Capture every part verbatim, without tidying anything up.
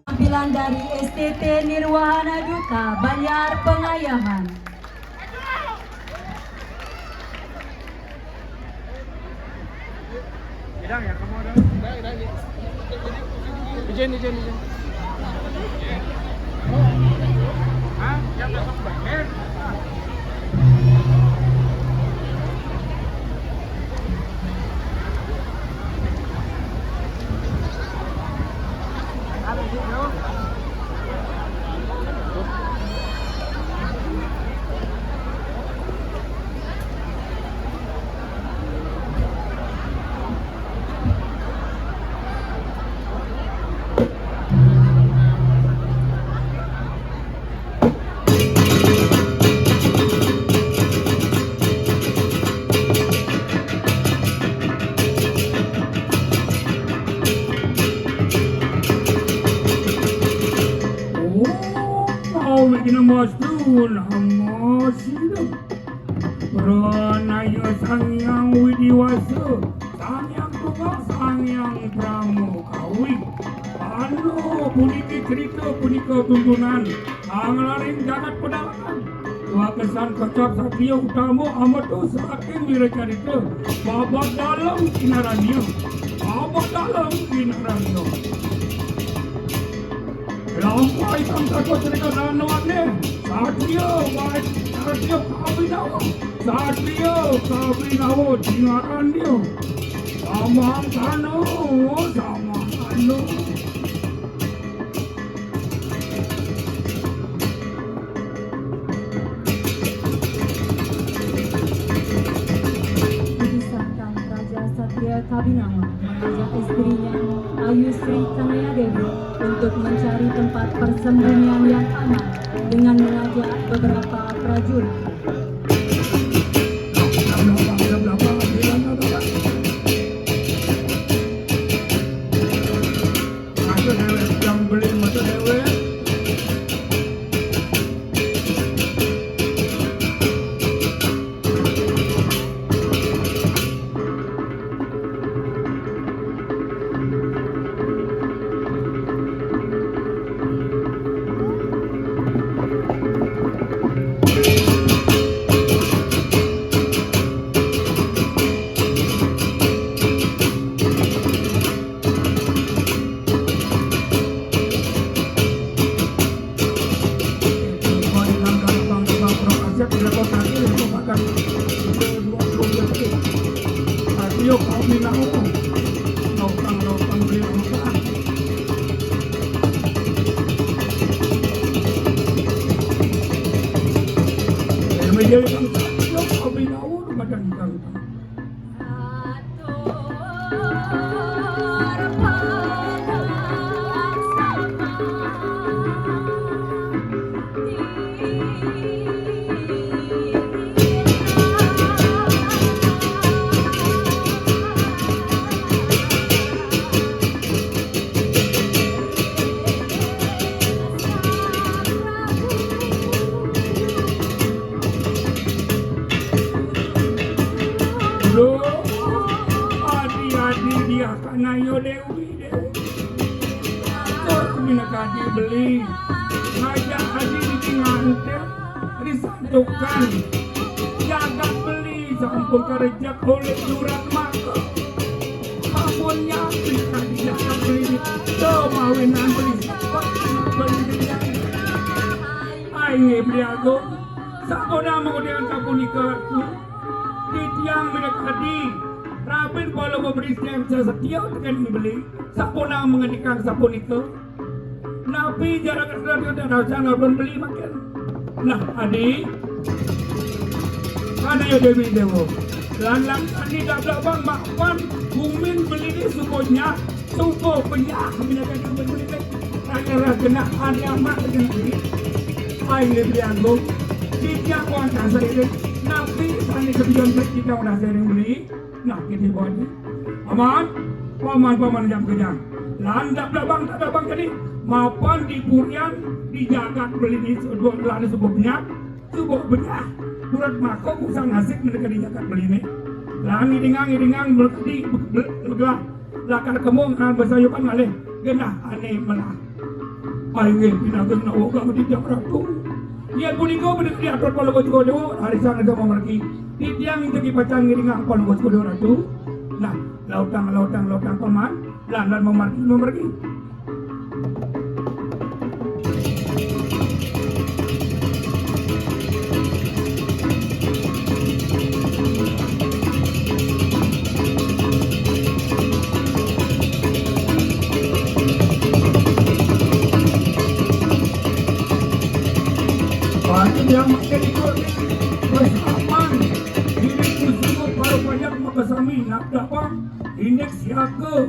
Tampilan dari S T T Nirwahana Duta Banjar Pengayaman. Izin, izin, izin. Hah? Oh, kau bikin emas tu, nama sih? Pranaya Sang Hyang Widi Wasa, Sang Hyang Tunggal, Sang Hyang Brahma Kawi. Anu puniki cerita punika tuntunan anglaring jagat pedalaman. Wakesan kecap satria utama amata saking wiracarita. Babad dalem kinarania. Babad dalem kinarania. Lampah ikam takut cerita danuan ni. Satria, wai, satria kabinawa. Satria kabinawa di ngaran dia. Samang kanu, samang kanu. Disahkan Raja Satria Kabinawa mengajak istrinya Ayu Sri Kanaya Dewi untuk mencari tempat persembunyian yang aman dengan mengajak beberapa prajurit. Masa dewek, yang beli masa dewek. Ayo kami nahu. Lautang, lautang, beli lautang. Ayo kami nahu, makan lautang. Duh, adi-adi dia kanaya Dewi, Dewi. Atur minakadi beli. Ngajak adi di nganter, disantukan. Jagat beli sampun karejak oleh jurat maka. Sampun nyampi kadi jagat beli. Tuh, mawinan beli. Beli, beli. Ai, Beli Agung, sampun mangudingang sapunika, titiang minakadi, rabin kala beli tiang sasatia teken beli, sampun mangendikang sapunika. Napi jarak dasar lawan beli makin. Nah, adi. Adi ya Dewi Dewa. Lan lan adi dablak bang mapan gumin beli ni suko nyak, suko penyak, bina kan gumin beli ni. Kaya lah genah adi amat genah ni. Ai le beli agung. Dijak wan kasih ni. Napi sani kebion kita wan kasih ni beli. Nah, kini bani. Paman, paman, paman jam kejang. Lan dablak bang, dablak bang jadi. Mapan di purian, di jagat beli ni, dua belah ni subuh benyah, subuh benyah. Bulat mako usang nasib mereka di jagat beli ni. Lan ngidingang, ngidingang, melekati, be-, be-, begelah. Lakar kemung, ngan besayupan ngalih. Genah ane melah. Ai nggih, pinagung nak wogang titiang Ratu. Yen punika bener diatur Palungguh Sukadéwa, rarisang rasa mamargi. Titiang jagi pacang ngiringang Palungguh Sukadéwa Ratu. Nah, lautang, lautang, lautang paman, lan, lan mamargi, mamargi. Bagi yang makin ikut persiapan diri kusuma para banyak makasami nak dapat indik siaga.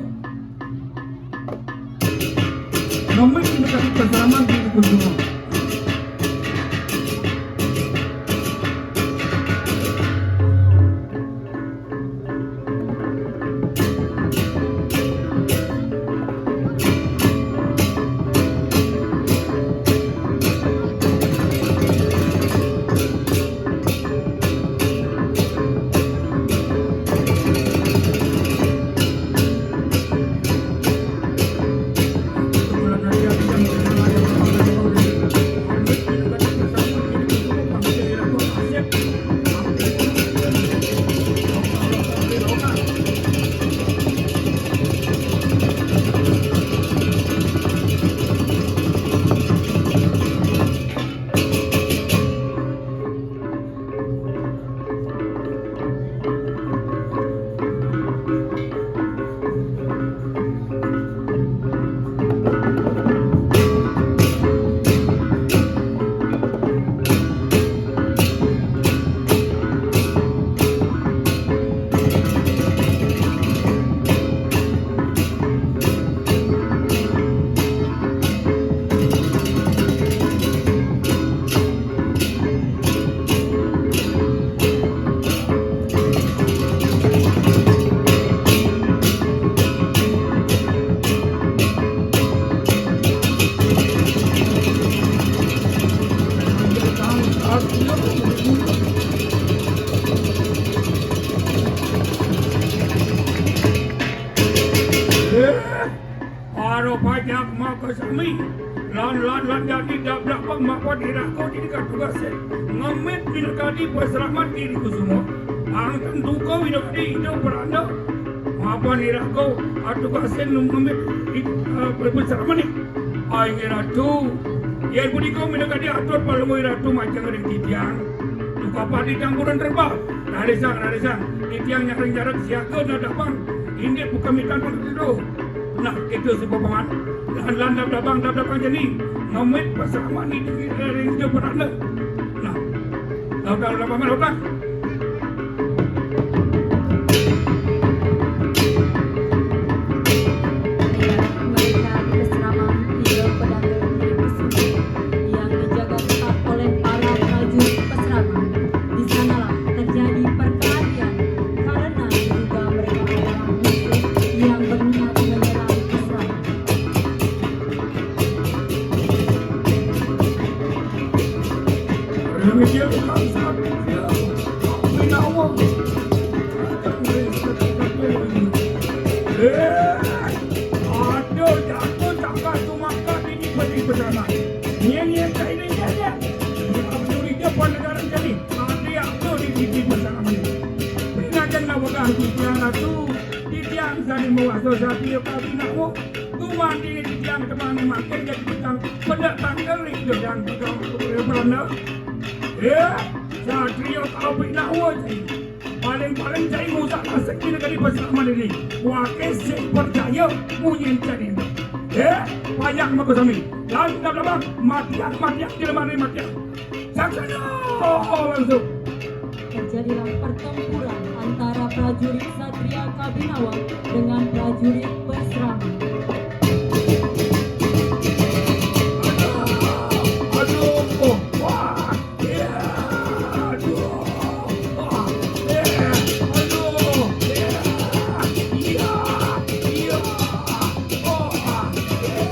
Namun kita kasih perselaman diri kusuma. Para pajak makasami, lan, lan, lan jadi dablak pang mapan iraga dini katugasin. Ngemit minakadi pasraman diri kusuma. Angkan duka minakadi idup peranda. Mapan iraga atugasin ngemit i-, eh, pasraman ni. Ai ngi Ratu. Yen punika minakadi atur palungguh Ratu majeng ring titiang. Duka pati campuran rebah. Rarisang, rarisang. Titiang nyaring jarak siaga nadapang. Indik pukamitan pun itu. Nah, itu si Paman. Lan, lan, dab-, dabang, dab-, dabang jani. Ngemit pasraman di, di, di, di, di, nah. Dab-, dab-, dab-, Paman, dab-, dab. Mereka di pesraman tiga pedagang di Kusuma yang dijaga ketat oleh para prajurit pesraman. Di sanalah terjadi perkelahian karena diduga mereka adalah musuh yang berniat menyerang pesraman. Eh, ada jatuh cakar tumaka ini bagi pesraman. Nyen, nyen, tak ini, nyen, nyen. Dia berduri dia pun negara jadi. Ada apa di sini pesraman ini? Pinajan nak pegang titiang Ratu. Titiang sani mawasa satria kawinawa. Gumanti titiang temani makin jadi petang. Pendak tanggal ni titiang pegang Belanda. Eh, satria kawinawa jadi. Paling-paling cai ngusak nasib di negeri Pasaman ini. Wake sing percaya munyin cai ini. Eh, payah mako sami. Lan, lan, lan, matian, matian, jelema ni matian. Saksana langsung. Terjadilah pertempuran antara prajurit Satria Kabinawa dengan prajurit Perserama. Aduh, aduh, oh, wah, iya, aduh, wah, iya, aduh, iya, iya, iya, oh, ah, iya,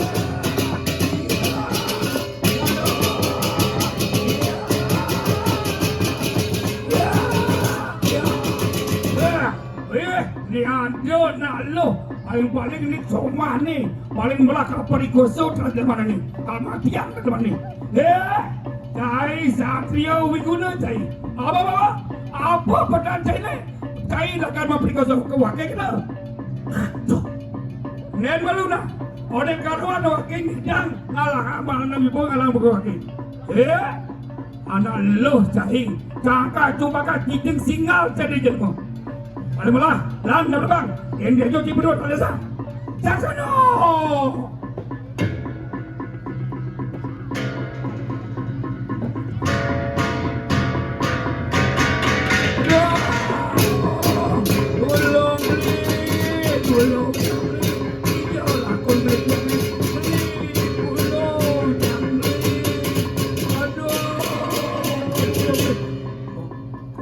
iya. Eh, eh, ni ada nak lo. Paling-paling ni somah ni. Paling belakang perikosa terhadap mana ni. Kalau matian terhadap mana ni. Eh, cai Satria Wiguna cai. Apa, apa, apa? Apa pedan cai ni? Cai lakan mau perikosa ke wakil kita. Tuh. Nen malu nah. Oleh karuan wakil ngidang ngalah amal nami pun ngalah buka wakil. Eh? Anak loh cai. Cangka cuma ka kiting singal jadi jelma. Pada mula, lan nerbang. Yang dia jo cipedot pada sa. Saksana.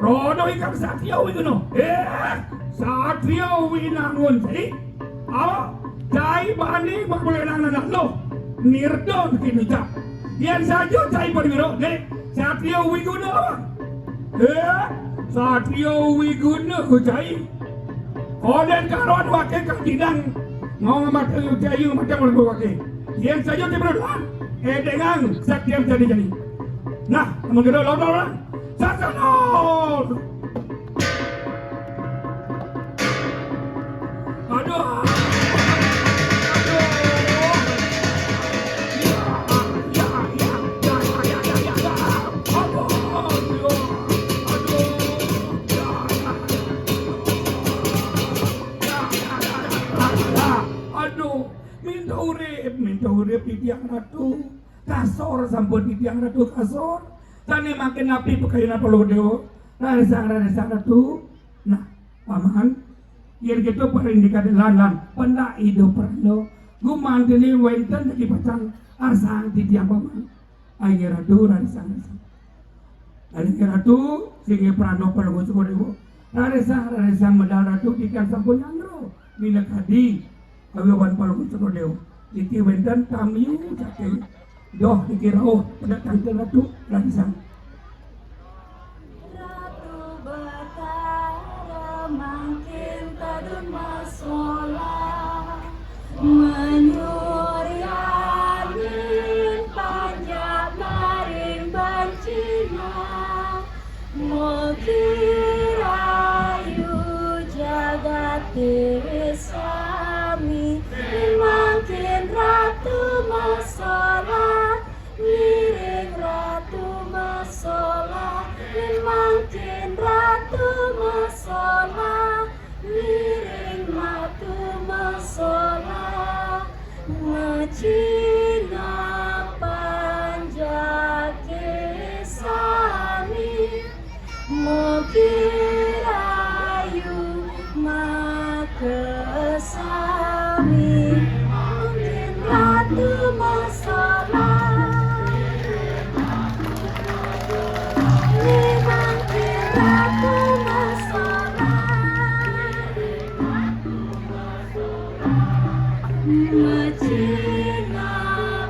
Rono ikam Satria Wiguna. Eh, Satria Winangun. Jadi, ah, cai bani mabulenang anak lo. Nirdon kini cap. Yan saja cai perwiro, ne. Satria Wiguna. Eh, Satria Wiguna ku cai. Koden karuan wakil kang didang. Ngau mata yu cai yu mata mulu wakil. Yan saja tiba lan. Eh, dengan saktian jadi jadi. Nah, amun kita lawan orang. Saksana. Aduh. Aduh. Ya, ya, ya. Aduh. Aduh. Ya, ya, ya. Aduh. Minta urip, minta urip titiang Ratu. Kasor sampun titiang Ratu kasor. Sane mangkin napi pakayunan Palungguh Dewa. Rarisang, rarisang Ratu. Nah, Paman, yen gitu paring dikade lan, lan. Pendak idup perlu. Gumantine wenten dadi pacang arsang titiang Paman. Inggih Ratu, rarisang, rarisang. Inggih Ratu, singgih prana Palungguh Sukadewa. Rarisang, rarisang medal Ratu, titiang sampun nyanggra. Minakadi kawiyowan Palungguh Sukadewa. Niki wenten tamiu saking doh niki rauh pendak tangkil Ratu, rarisang. Ratu Batara mangkin tadun masolah, menyurianin panjak maring bencina, mugi rahayu jagat dewe sami, mangkin Ratu masolah, ngiring Ratu masolah, mangkin Ratu masolah, ngiring Ratu masolah, ngecina panjake sami. Mugi rahayu makasami, mangkin Ratu masolah. Mangkin Ratu masolah. Ngecina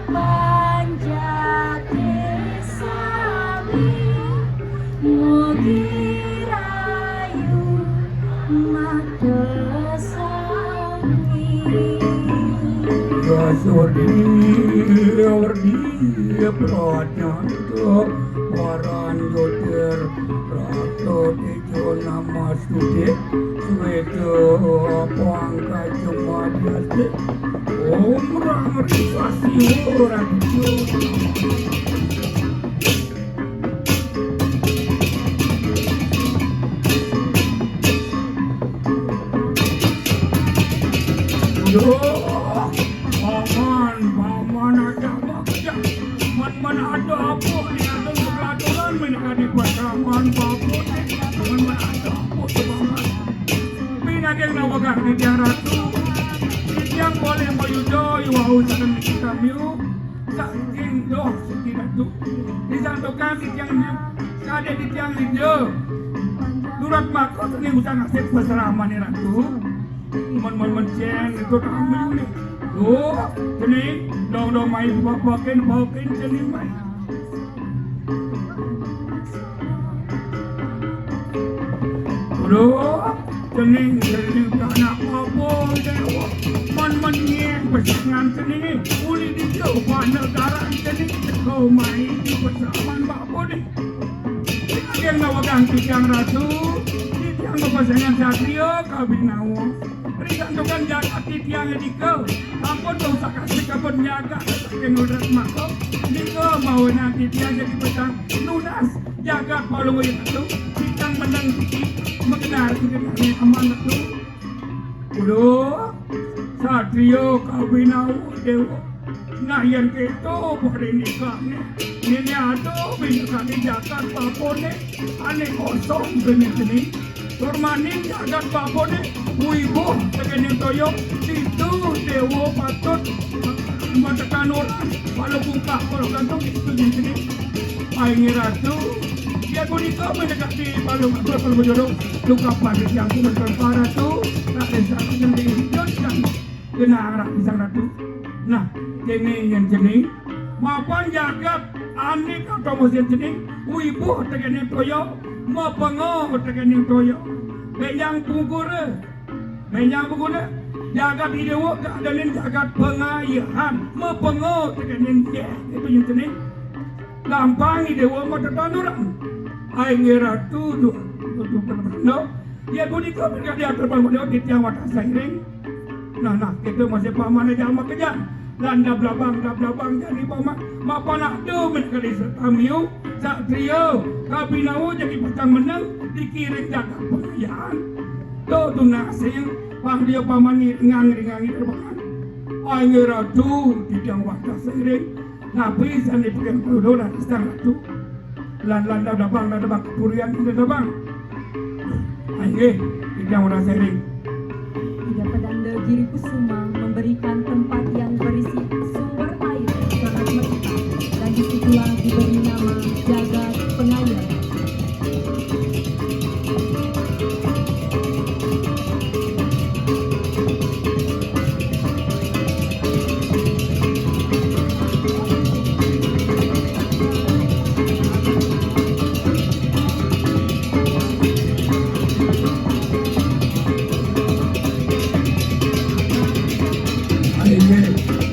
panjake sami, mugi rahayu makasami. Yasudi Wardi Pratanta Paran Yotir Rata Tejo Namastuti Sweta Pangkajam Madhyasti Om Ram Ring Swasti Om Ram Ring Swasti. Yo, paman, paman aja, Bang. Nawegang titiang ratu, titiang polih mayuda iwau sareng niki sami, saking doh siki ratu. Disantukan titiang kadek titiang ida. Durat maka seni usah ngasih pasramané ratu. Mon, mon, mon, cén itu kami. Duh, cening, dong, dong, mai, bapakin, bapakin, cening, mai. Duh, cening, cening, anak apa, Déwa? Mon, mon, nyén, pesengan cening, uli di jauh, mana garang cening, kau mai, pesaman bapa deh. Yang nawegang titiang ratu, titiang pepesengan satria, kabinawa. Risantukan jagat titiang nika, ampun dosa kasih kabut nyaga saking urat mako. Nika mawinan titiang jadi petang nunas jagat palungguh itu, titiang menang titi, makenar titiang aman itu. Uduh, satria kawinawa Déwa. Nah, yén kéto, pada nikané, néné ada bina kaki jagat bapané, ané kosong geni-geni. Tur maning jagat bapané, wibuh tekéning toya, ditu Déwa patut matekan orang, walau bungkah, walau gantung, ditu geni-geni. Ai Nyi Ratu, yén punika mendekati palu matur palu jodoh, luka pati yang kumenton para ratu, raden sareng yang diwujudkan genah arah Sang Ratu. Nah, kéné yén cening, mapan jagat ané katomusin cening, wibuh tekéning toya, mapenga tekéning toya. Bénjang pungkura, bénjang pungkura, jagat idéwa kaadanin jagat pangayahan, mapenga tekéning yéh, itu yén cening. Gampang idéwa matetanduran. Ai Nyi Ratu, duh, duh, duh, duh, duh. Yén punika mrikadi atur panuwun Déwa titiang wantah sairing. Nah, nah, kita masih pamané jalma kejang. Lan dablabang, dablabang jani paman. Mapan ada mrikadi satamiu, satria, kabinawa jagi pacang meneng, dikiring jagat pengayaan. Tuh, tunas sing, pang dia paman ngiringang, ngiringang, ngiringang. Ai Nyi Ratu, titiang wantah sairing. Napi sané piken kudu lan Sang Ratu. Lan, lan, lan, dabang, lan, dabang, kapurian, lan, dabang. Ah, inggih, titiang wantah sairing. Ida Pedanda Giri Kusuma memberikan tempat yang berisi sumber air sangat meriah dan disitulah diberi nama Jagat Pengayah. Akhirnya,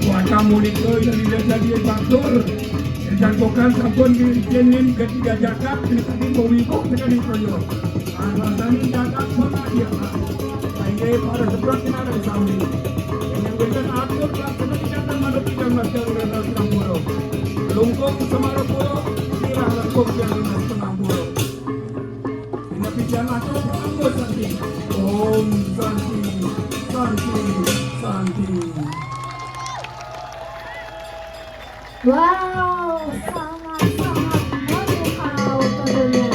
watamu nika ida dadi batur. Jan bukan sampun diizinin ketiga jagat, ini tadi mau ibu dengan itu yo. Alasan ini jagat pun aja. Ini pada sebelah kita ada di sawit. Ini bukan atur pelaksana di jagat mana tidak mas jalan dan dalam pulau. Lungkung Semarapura, sirah lengkung yang lima setengah pulau. Ini pikiran atur penganggur santi. Om santi, santi, santi. Wow, sangat-sangat memukau tentunya.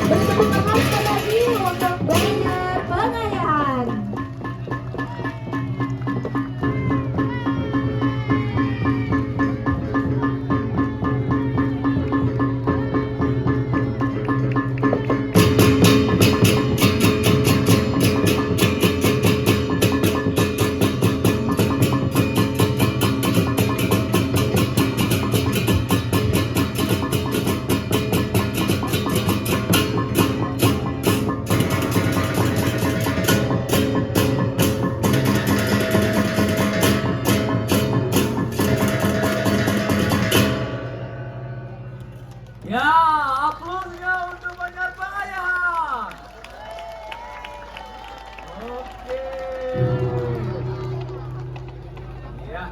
Beri tepuk tangan sekali lagi untuk Banjar Pengayahan. Ya, aplausnya untuk Banjar Pengayahan. Oke. Ya.